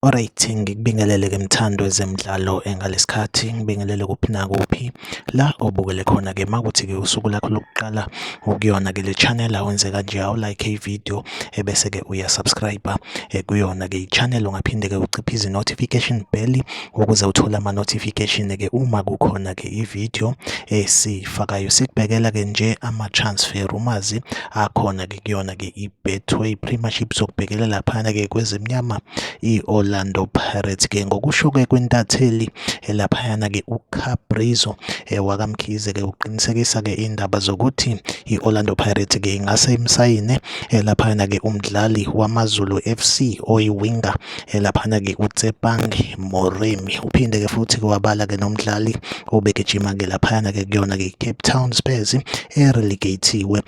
Alright, ngikubingelele-ke mthandi wezemidlalo ngalesikhathi, ngibingelele kuphi nakuphi la obukele khona-ke. Makuthi-ke usuku lakho lokuqala ukuyona-ke le channel, awenze kanje, awu-like i-video ebese-ke uya-subscribe kuyona-ke i-channel. Ungaphinde-ke uciphize i-notification bell ukuze uthole ama-notification-ke uma kukhona-ke i-video esiyifakayo. Sikubhekela-ke nje ama-transfer rumours akhona-ke kuyona-ke i-Betway Premiership, sokubhekela laphana-ke kwezimnyama i-Orlando Pirates ke. Ngokusho ke kwentatheli laphayana ke uCabrizo wakaMkhize ke, uqinisekisa ke indaba zokuthi i-Orlando Pirates ke ingase imsayine laphayana ke umdlali waMaZulu FC oyi-winger laphana ke uTsepang Moremi. Uphinde ke futhi ke wabala ke nomdlali obegijima ke laphayana ke kuyona ke Cape Town Spurs erelegate-iwe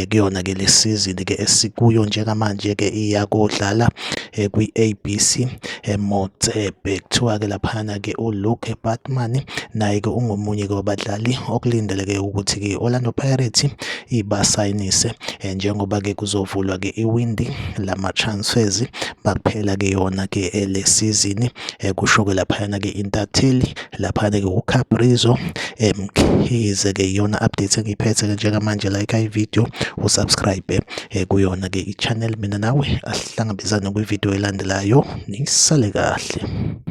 kuyona ke le season ke esikuyo njengamanje ke iyakodlala kwi-ABC Motsepe. Kuthiwa-ke laphana-ke uLuke Baartman naye-ke ungomunye-ke wabadlali okulindeleke ukuthi-ke i-Orlando Pirates ibasayinise njengoba-ke kuzovulwa-ke iwindi lama-transfers bakuphela-ke yona-ke le sizini, kusho-ke laphayana-ke intatheli laphana-ke uCabrizo Mkhize-ke. Iyona update engiyiphethe-ke njengamanje. Like i-video, usubscribe kuyona-ke i-channel. Mina nawe asihlangabezane kwividiyo elandelayo, nisale kahle.